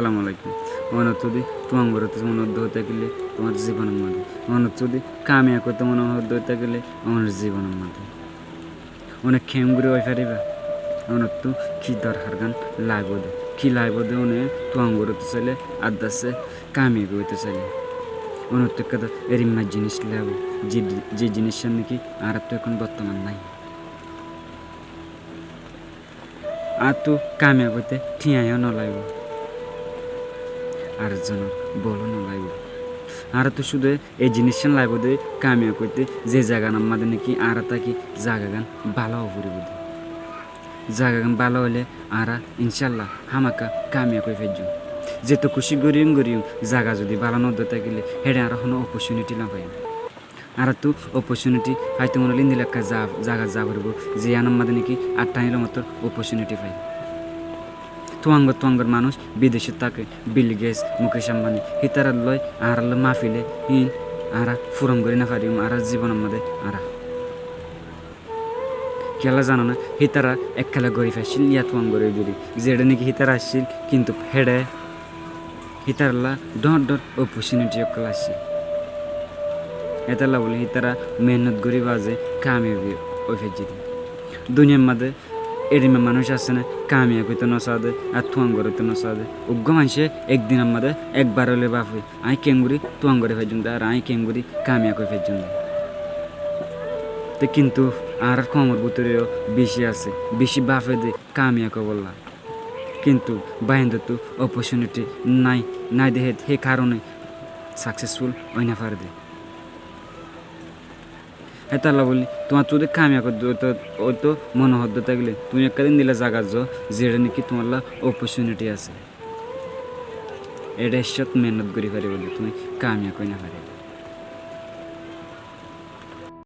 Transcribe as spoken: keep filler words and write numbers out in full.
Assalamu alaikum. Onottú di tuáñgoré mone hoódde ói tákile tuáñr zibonor mazé. Onottú di kamiyab óite mone hoódde ói tákile oñr zibonor mazé. One keéngorí ói faribá? Onottú ki dorhar gán laibóu dé? Ki laibóu dé one tuáñgoré sailé, addassé kamiyab óite sailé? Onottú ekká dé erimma jinís laibóu, ze, ze jiníssán néki añáráttu ehón bottoman nái. Añáttu kamiyab óite thiañ yó nolaibóu, ar zonor bol ó nolaibóu. Añáráttu cúde e jiníssán laibóu dé kamiyab óite, ze zaganor mazé néki añára táki zagagán bála ói foribóu dé. Zagagán bála óile añára incálla hámaka kamiyab ói faijjum. Zeto kucíc goríyum goríyum, zaga zodi bála nóde tákile héçe añára honó opportunity nofaiyum. Añáráttu opportunity faito mone óile endilla ekká za-, zagat za foribóu, ziyánor mazé néki añár thañí loi mottor opportunity fai. Tuáñgor tuáñgor manúic bidecót táke, Bill Gates, Mukesh Ambani, hítarar loi añárar loi mafile híin añára furon gorí nofaríyum añárar zibonor mazé añára. Kiyólla zanoné? Hítara ekkela gorif accíl, yá tuáñgoré dóri, zeçé néki hítara accíl, kintu héçe hítarallá dhoóñr dhoóñr opportunity ókkol accíl. Hétolla bóli hítara mehénnot gorí baade kamiyab ói faijjé dé. Duniyar mazé erimma manúic asé né, kamiyab óito nosaá dé, ar tuáñgoré óito nosaá dé. Uggúa maincé ek dinor mazé ekbar óile báfe, aññí keéngorí tuáñgoré faijjum dé, ar aññí keéngorí kamiyab ói faijjum dé. Te kintu añárár koumor bútore yó bicí asé, bicí báfe dé kamiyab óibolla. Kintu báindottú opportunity nái, nái dé hé, hé karoné successful ói nofare dé. Hétolla bóli tuáñttú de kamiyab óito, óito mone hoódde tákile tuñí ekká endilla zagat zo, zeçé néki tuáñlla opportunity asé. Eçé ekkót mehénnot gorí faribá de tuñí kamiyab ói nofare.